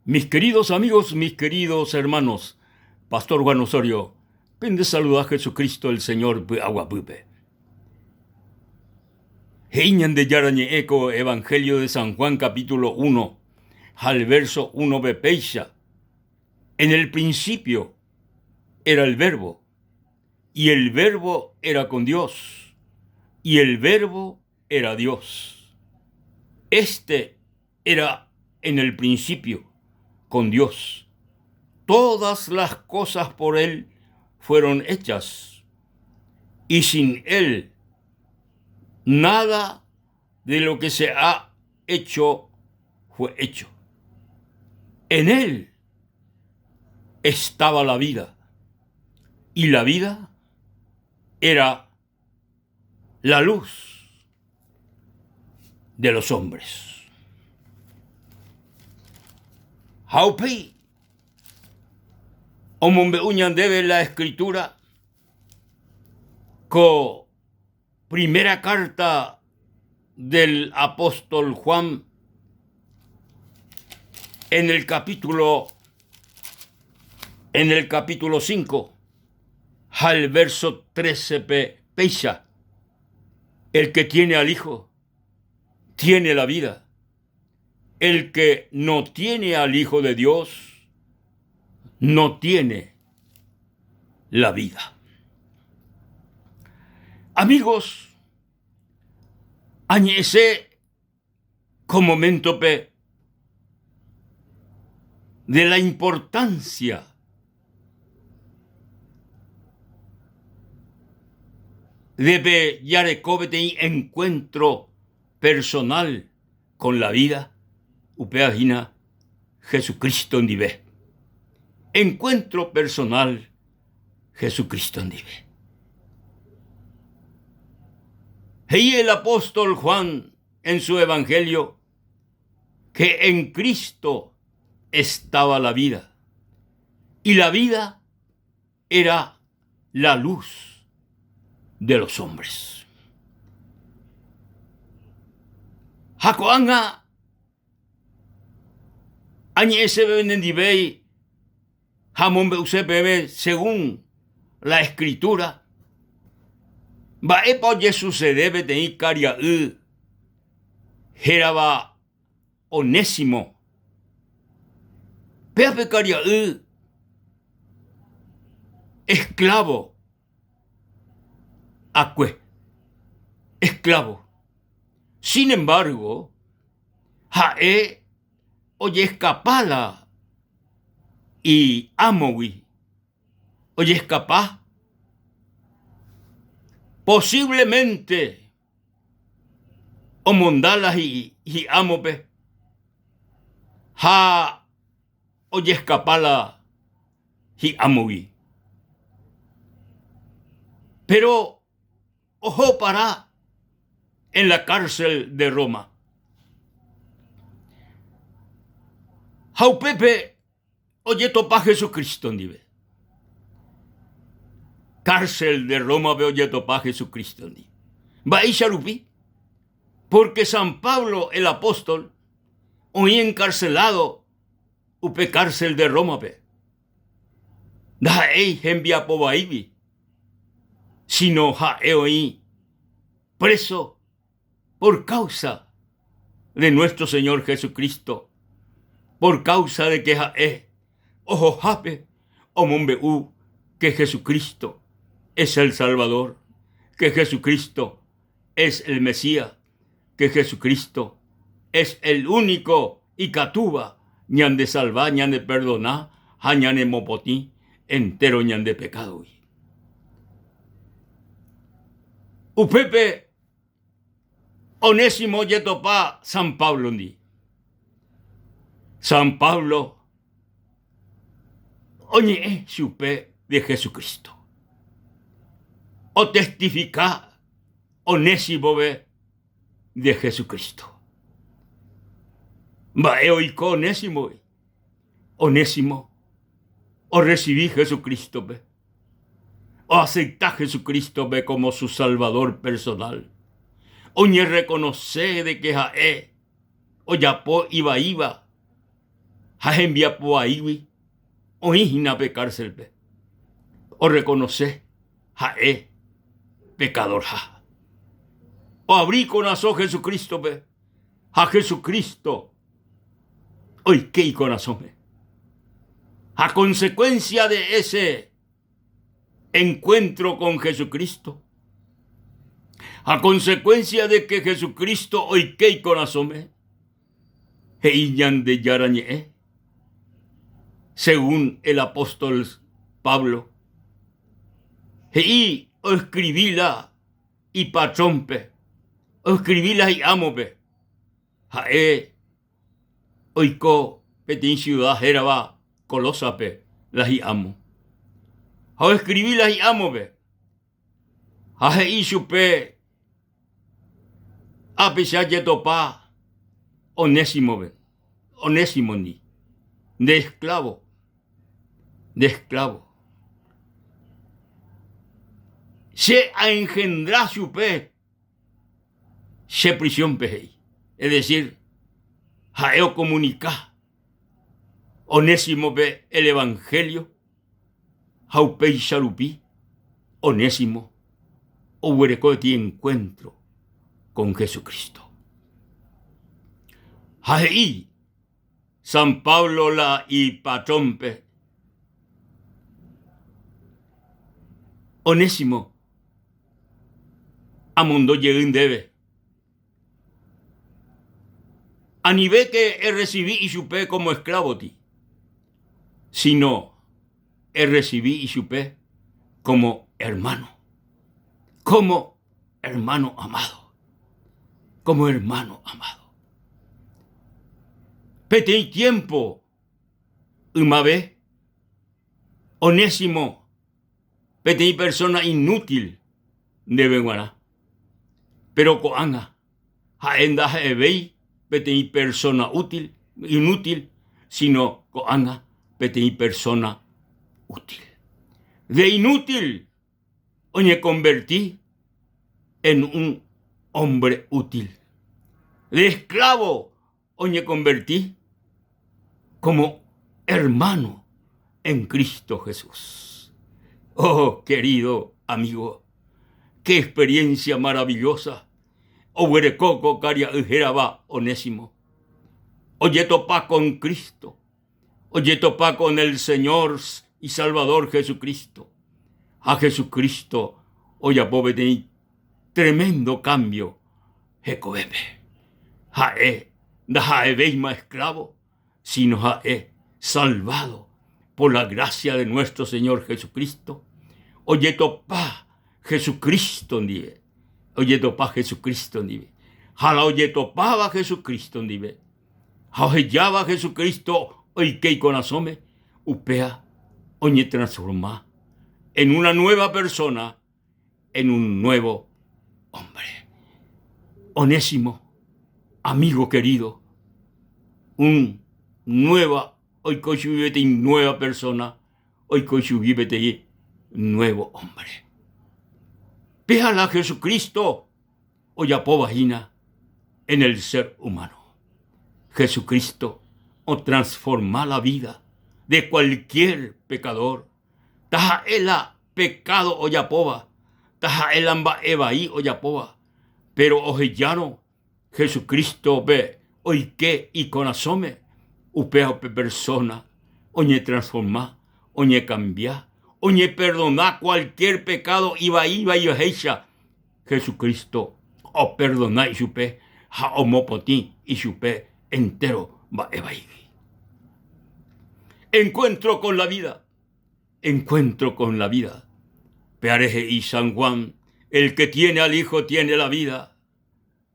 Mis queridos amigos, mis queridos hermanos, Pastor Juan Osorio, pende saluda Jesucristo el Señor py'aguapýpe. He'i Ñandejára ñe'ẽ ko Evangelio de San Juan capítulo 1 ha el verso 1-pe péicha, En el principio era el Verbo, y el Verbo era con Dios, y el Verbo era Dios. Este era en el principio con Dios. Todas las cosas por Él fueron hechas, y sin Él nada de lo que se ha hecho fue hecho. En Él estaba la vida, y la vida era la luz de los hombres. Ha upéi omombe'u ñandéve la escritura ko primera carta del apóstol Juan en el capítulo en el capítulo 5 ha el verso 13-pe péicha, El que tiene al Hijo, tiene la vida. El que no tiene al Hijo de Dios, no tiene la vida. Amigos, añe'ẽse ko moméntope de la importancia de pe jareko peteĩ encuentro personal con la vida, upéva hína Jesucristo ndive. Encuentro personal Jesucristo ndive. He'i el apóstol Juan en su evangelio que en Cristo estaba la vida y la vida era la luz de los hombres. Ha ko'ág̃a añe'ẽseve nendivéi ha amombe'use peẽme según la escritura mba'épa ojesucede peteĩ karia'y hérava Onésimo. Péa pe karia'y esclavo akue, esclavo. Sin embargo, ha'e ojeskapa la i'ámogui, ojeskapa posiblemente omonda la hi'ámope ha ojeskapa la hi'ámogui. Péro oho para en la cárcel de Roma. Ha upépe ojetopa Jesucristo ndive. Cárcel de Rómape ojetopa Jesucristo ndive. Mba'éicha rupi? Porque San Pablo el apóstol oĩ encarcelado upe cárcel de Rómape. Ndaha'éi hembiapo vaígui, sino ha'e oĩ preso por causa de nuestro Señor Jesucristo, por causa de que ha'e ohohápe omombe'u que Jesucristo es el Salvador, que Jesucristo es el Mesías, que Jesucristo es el único ikatúva ñandesalva, ñaneperdona ha ñanemopotĩ entéro ñande pekádogui. Upépe Onésimo ojetopa San Páblondi. San Pablo oñe'ẽ chupe de Jesucristo. Otestifika Onésimope de Jesucristo. Mba'e oiko Onésimope? Onésimo orresivi Jesucrístope, oasepta Jesucrístope kómo su Salvadór personál, oñerrekonose de ke ha'e ojapo ivaíva ha. Ha hembiapo vaígui oĩ hína pe kárselpe, orrekonose ha'e pekadorha. Oavri ikorasõ Jesucrístope ha Jesucristo oike ikorasõme. Ha consecuencia de ese encuentro con Jesucristo, ha consecuencia de que Jesucristo oike ikorasõme, he'i Ñandejára Ñe'ẽ, según el apóstol Pablo, he'i oescribi la ipatrónpe, oescribi la hi'ámope, ha'e oiko peteĩ ciudad hérava Colósape la hi'ámo. Ha oescribi la hi'ámope ha he'i chupe Ápe che ajetopa Onésimope, Onésimondi, nde esclavo, nde esclavo. Che aengendra chupe che prisiónpe he'i. Es decir, ha'e okomunika Onésimope el evangelio ha upéicha rupi Onésimo oguereko peteĩ encuentro con Jesucristo. Ha he'i San Pablo la ipatrónpe, Onésimo, amondo jey ndéve. Anivéke erresivi ichupe kómo esklavoti, síno erresivi ichupe kómo ermáno, kómo ermáno amádo, kómo ermáno amádo. Peteĩ tiémpo ymave, Onésimo peteĩ persóna inútil ndéve g̃uarã. Péro ko'ág̃a ha'e ndaha'evéi peteĩ persóna útil, inútil, síno ko'ág̃a peteĩ persóna útil. De inútil oñekonverti en un ómbre útil. De esklávo oñekonverti como hermano en Cristo Jesús. Oh, querido amigo, qué experiencia maravillosa oguereko ko karia'y hérava Onésimo. Ojetopa con Cristo, ojetopa con el Señor y Salvador Jesucristo. Ha Jesucristo ojapo peteĩ tremendo cambio hekovépe. Ha'e ndaha'evéima esclavo, sino ha'e salvado por la gracia de nuestro Señor Jesucristo. Ojetopa Jesucristo ndive, ojetopa Jesucristo ndive. Ha la ojetopáva Jesucristo ndive, ha ohejáva Jesucristo oike ikorasõme, upéva oñetransforma en una nueva persona en un nuevo hombre. Onésimo, amigo querido, un nueva, oiko chugui peteĩ nueva persona, oiko chugui peteĩ nuevo hombre. Péa la Jesucristo ojapóva hína en el ser humano. Jesucristo otransforma la vida de cualquier pecador Taha'e la pekádo ojapóva, taha'e la mba'e vai ojapóva, péro ohejárõ Jesucrístope oike ikorasõme, upéva pe persóna oñetransforma, oñekambia, oñeperdona kualkiér pekádo ivai vaivahéicha, Jesucristo operdona ichupe ha omopotĩ ichupe entéro mba'e vaígui. Encuentro con la vida, encuentro con la vida. Péare he'i San Juan, el que tiene al Hijo tiene la vida,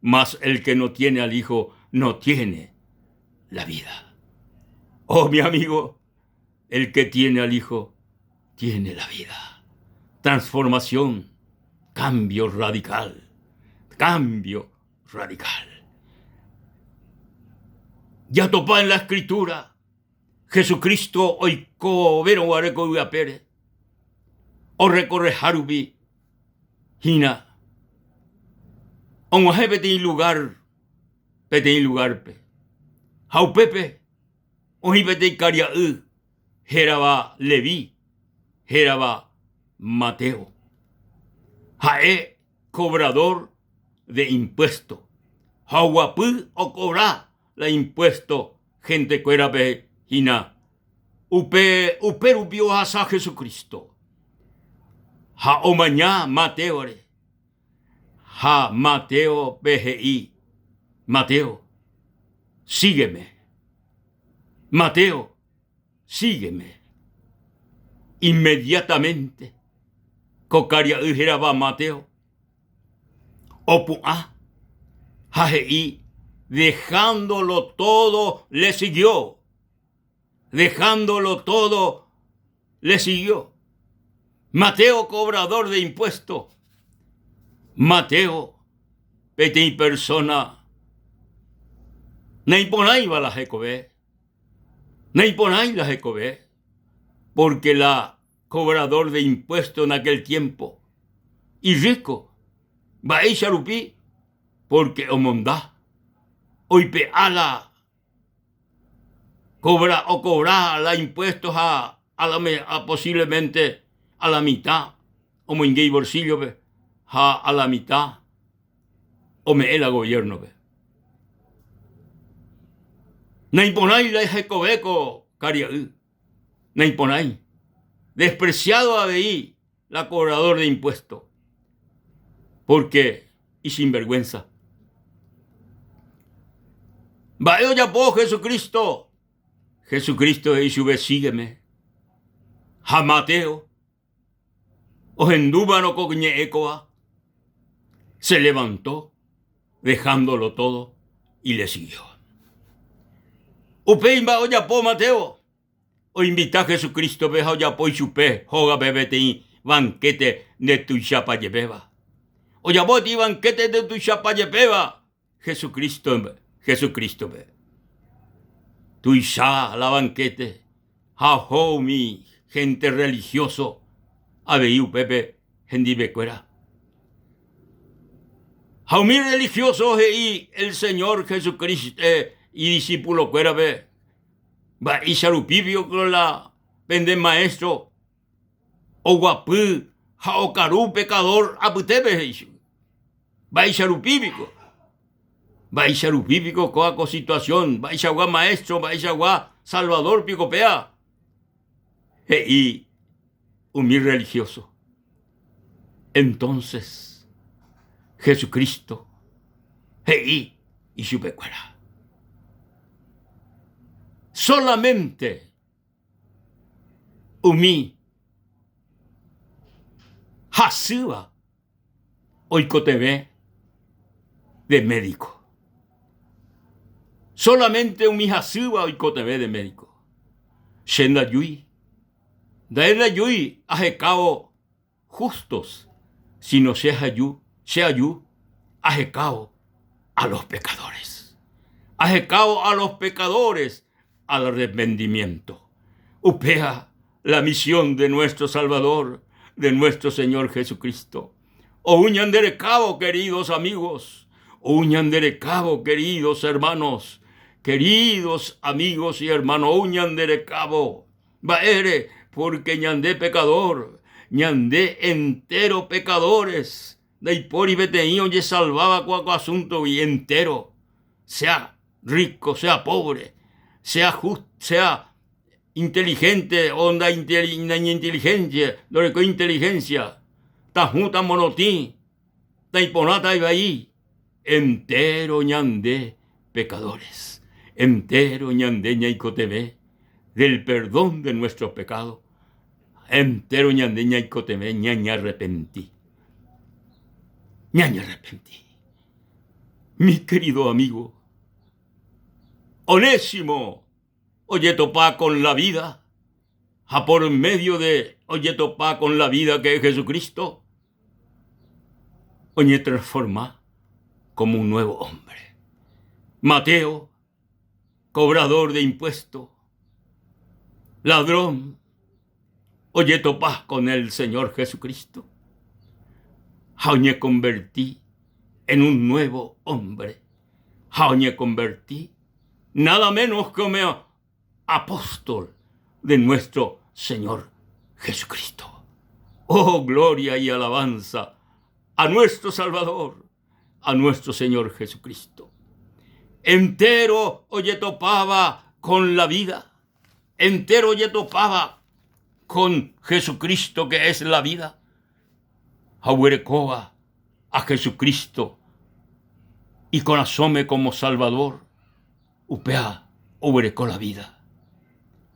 mas el que no tiene al Hijo no tiene la vida. Oh, mi amigo, el que tiene al Hijo tiene la vida. Transformación, cambio radical, cambio radical. Jatopa en la escritura Jesucristo oikovérõ guare ko yvy apére, orekorreha rupi hína og̃uahẽ peteĩ lugár, peteĩ lugárpe. Ha upépe. Oĩ peteĩ karia'y hérava Leví, hérava Mateo. Ha'e cobrador de impuesto ha oguapy okobra la impuesto hentekuérape hína. Upe upérupi ohasa Jesucristo ha omaña Matéore ha Matéope he'i, Mateo, sígueme. Mateo, sígueme. Inmediatamente ko karia'y hérava Mateo opu'ã ha he'i dejándolo todo le siguió. Dejándolo todo le siguió. Mateo cobrador de impuesto. Mateo peteĩ persona naiporãiva la hekove, naiporãi la hekove, porque la cobrador de impuesto en aquel tiempo irrico, mba'éicha rupi? Porque omonda, oipe'a la Cobra, ocobra la impuesto ha a la, a posiblemente a la mitad omoinge ibolsillo-pe ha a la mitad ome'ẽ la gobierno-pe. Naiporãi la hekove ko karia'y, naiporãi. Despreciado avei la cobrador de impuesto, porque isinvergüenza. Mba'e ojapo Jesucristo? Jesucristo he'i chupe, Sígueme. Ha Mateo, ohendúmarõ ko ñe'ẽ kóva, se levantó dejándolo todo y le siguió. Upéi mba'e ojapo Mateo? Oinvita Jesucrístope ha ojapo ichupe hógape peteĩ banquete ndetuichapajepéva. Ojapo peteĩ banquete ndetuichapajepéva Jesucristo, Jesucrístope. Tuicha la banquete ha oho umi gente religioso avei upépe hendivekuéra. Ha umi religioso he'i el Señor Jesucristo eh, idiscipulokuérape Mba'éicha rupi piko la pende maestro oguapy ha okaru pekador apytépe? he'i chupe. Mba'éicha rupi piko? Mba'éicha rupi piko kóa ko situación? Mba'eichagua maestro, mba'eichagua salvador piko péa? He'i umi religioso. Entonces Jesucristo he'i ichupekuéra, Solamente umi hasýva oikotevẽ de médico. Solamente umi hasýva oikotevẽ de médico. Che ndajúi Nda'éi ahekávo justos, sino che aju, che aju ahekávo a los pecadores. Ahekávo a los pecadores al arrepentimiento. Upéva la misión de nuestro Salvador, de nuestro Señor Jesucristo. Ou ñanderekávo, queridos amigos, ou ñanderekávo, queridos hermanos, queridos amigos y hermanos, ou ñanderekávo. Mba'ére? Pórke ñande pekadór, ñande entéro pekadóres, ndaipóri peteĩ ojesalváva ko asúntogui entéro, sea rríko, sea póvre, sea hústo, sea intelihénte o naiñintelihénsia, ndorekói intelihénsia, tahũ tamorotĩ, taiporã taivai, entéro ñande pekadóres, entéro ñande ñaikotevẽ del perdón de nuestros pecados, entéro ñande ñaikotevẽ ñañarrepenti, ñañarrepenti. Mi querido amigo, Onésimo ojetopa con la vida ha por medio de ojetopa con la vida que es Jesucristo, oñetransforma como un nuevo hombre. Mateo, cobrador de impuestos, ladrón, ojetopa con el Señor Jesucristo ha oñeconverti en un nuevo hombre ha oñeconverti nada menos que. Apóstol de nuestro Señor Jesucristo. Oh, gloria y alabanza a nuestro Salvador, a nuestro Señor Jesucristo. Entero ojetopáva con la vida, entero ojetopáva con Jesucristo que es la vida. Ha oguerekóva a Jesucristo ikorasõme como Salvador, upéva oguereko la vida.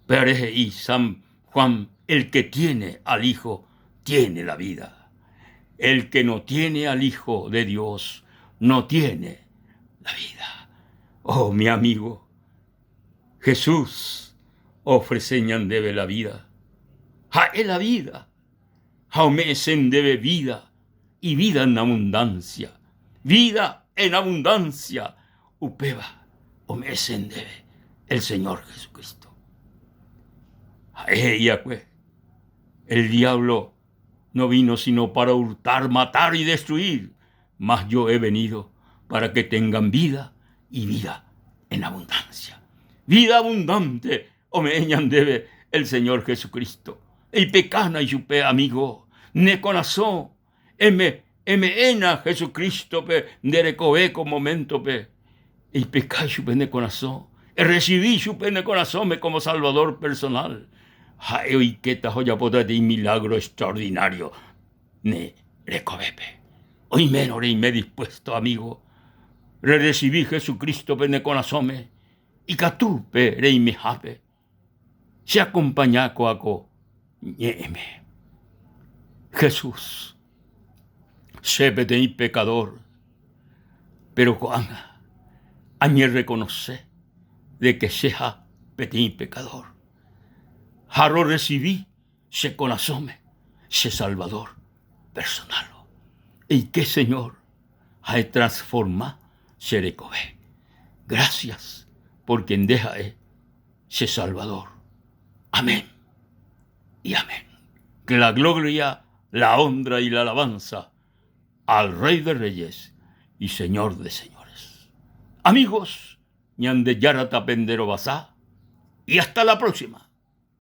Upévare he'i San Juan, el que tiene al Hijo, tiene la vida. El que no tiene al Hijo de Dios, no tiene la vida. Oh, mi amigo, Jesús ofrece ñandéve la vida. Ha'e la vida. Ha ome'ẽse ndéve vida y vida en abundancia. Vida en abundancia. Upéva ome'ẽse ndéve el Señor Jesucristo. Ha'e he'iakue, El diablo no vino sino para hurtar, matar y destruir, mas yo he venido para que tengan vida y vida en abundancia. Vida abundante ome'ẽ ñandéve el Señor Jesucristo. Eipekána ichupe, amigo, ne korasõ eme, eme'ẽna Jesucristo-pe nde rekove ko momento-pe. Eipeka ichupe ne korasõ, erresivi ichupe ne korasõme como Salvador personal. Ha'e oikéta ha ojapóta peteĩ milagro extraordinario ne rekovépe. Oimérõ reime dispuesto, amigo, rerresivi Jesucristo-pe ne korasõme, ikatu pe reimehápe. Che acompaña kóa ko ñe'ẽme. Jesús, che peteĩ pecador, pero ko'ág̃a añerreconoce de que cheha peteĩ pecador ha rorrecibi che korasõme che Salvador personal. Eike Señor ha etransforma che rekove. Gracias porque nde ha'e che Salvador. Amén y amén. Que la gloria, la honra y la alabanza al Rey de Reyes y Señor de Señores. Amigos, Ñandejára tapenderovasa y hasta la próxima.